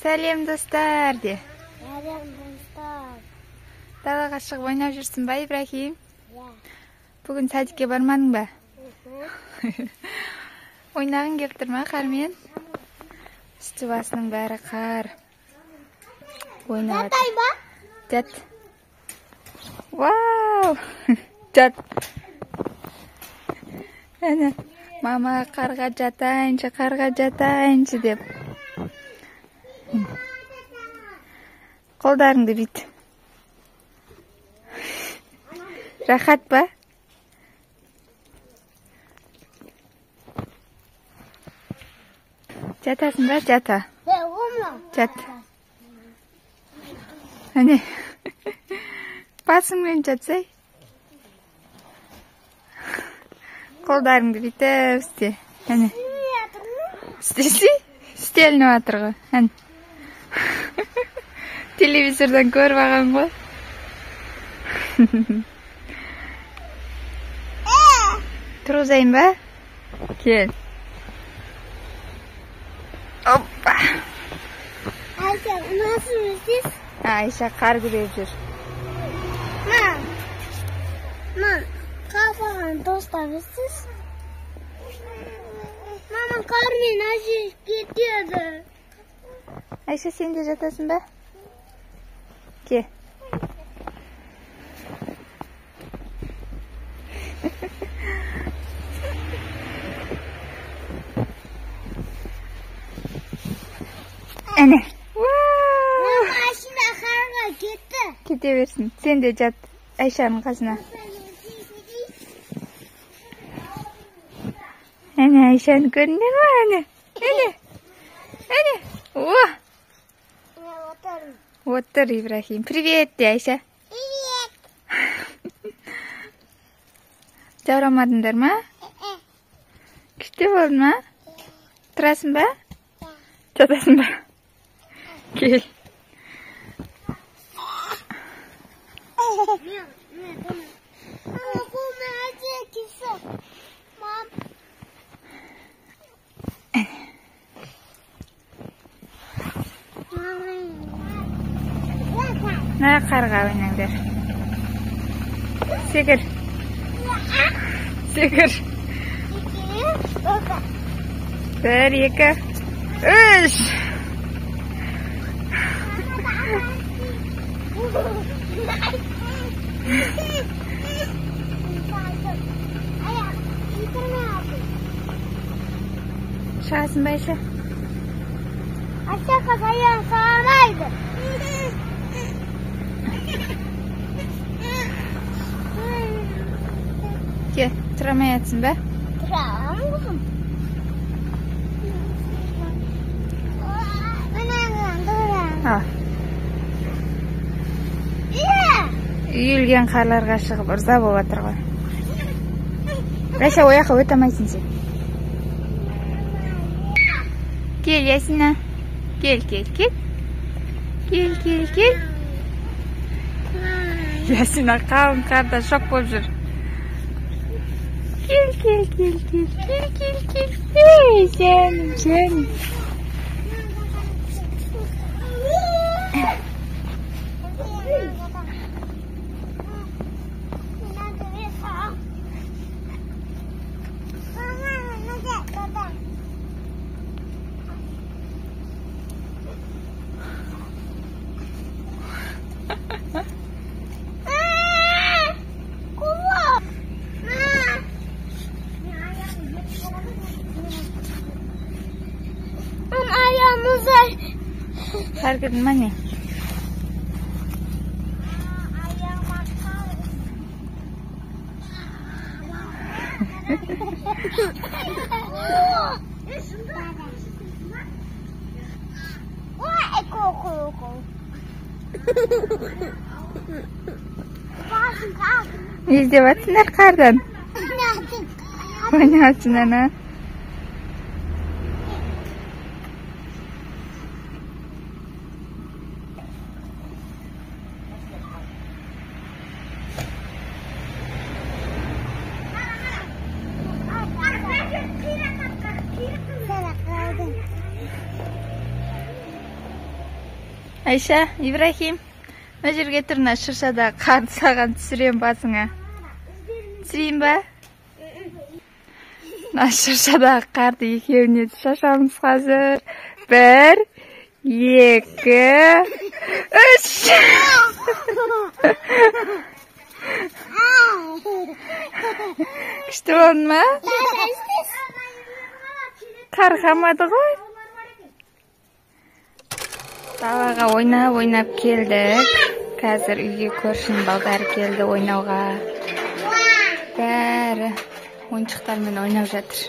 Сәлем достар де. Сәлем достар. Далаға шығып ойнап жүрсің ба, Ибрахим? Иә. Бүгін садикке бармадың ба? Ойнағың келіп тұр ма қармен? Үсті басының бәрі қар. Ойнап Жатай ба? Жат. Вау! Жат. Әне, мама қарға жатайыншы, қарға жатайыншы деп. Қолдарыңды бүйт. Рахат па? Жатасың ба? Жата. Жат. Әне. Басыңмен жатсай. Қолдарыңды бүйтіп істе. Әне. Істесе, істелініп жатыр ғой. Әне. Телевизордан көріп алған ғой. Тұрғызайын ба? Кел. Опа. Айша, nasıl өсіз? Айша қар күреп жүр. Мам. Мам, қар достар өсіз? Мама, қармен әжей кетеді. Айша, сен де жатасың ба? Ке. Әне. Машина қарға кетті. Кете берсін. Сен де жат Айшаның қасына. Әне, Айшаны көрдіңдер ма? Әне. Әне. Әне. О! Отыр, Ибрахим. Привет, де Айша. Привет. Жаурамадыңдар ма? Күшті болды ма? Тұрасың ба? Жатасың ба? Кел. Мына қарға ойнаңдар. Секір. Секір. 1, 2, 3. Шығасың ба, Айша? Айша қыз аяғын салмайды. Ке, тұра алмай жатсың ба? Тұра аламын қызым. Ал. Үйілген қарларға шығып ырза болып жатыр ғой. Айша, ояққа өте алмайсың сен. Кел, Ясина. Кел, кел, кел. Кел, кел, кел. Ясина қалың қарда шок болып жүр. Кел, кел, кел, кел, кел, кел, кел. Ей, жаным, жаным. Қар кірдің ма не? Не іздеп жатсыңдар қардан? Ойнап жатсыңдар ма? Айша, Ибрахим, мына жерге тұр, мына шыршада қарды саған түсірем басыңа. Түсірейін ба? Мына шыршадағы қарды екеуіне шашамыз қазір. 1, 2, 3. Күшті болды ма? Қар қамады ғой. Далаға ойнап-ойнап келдік. Қазір үйге көршінің балдары келді ойнауға. Бәрі ойыншықтармен ойнап жатыр.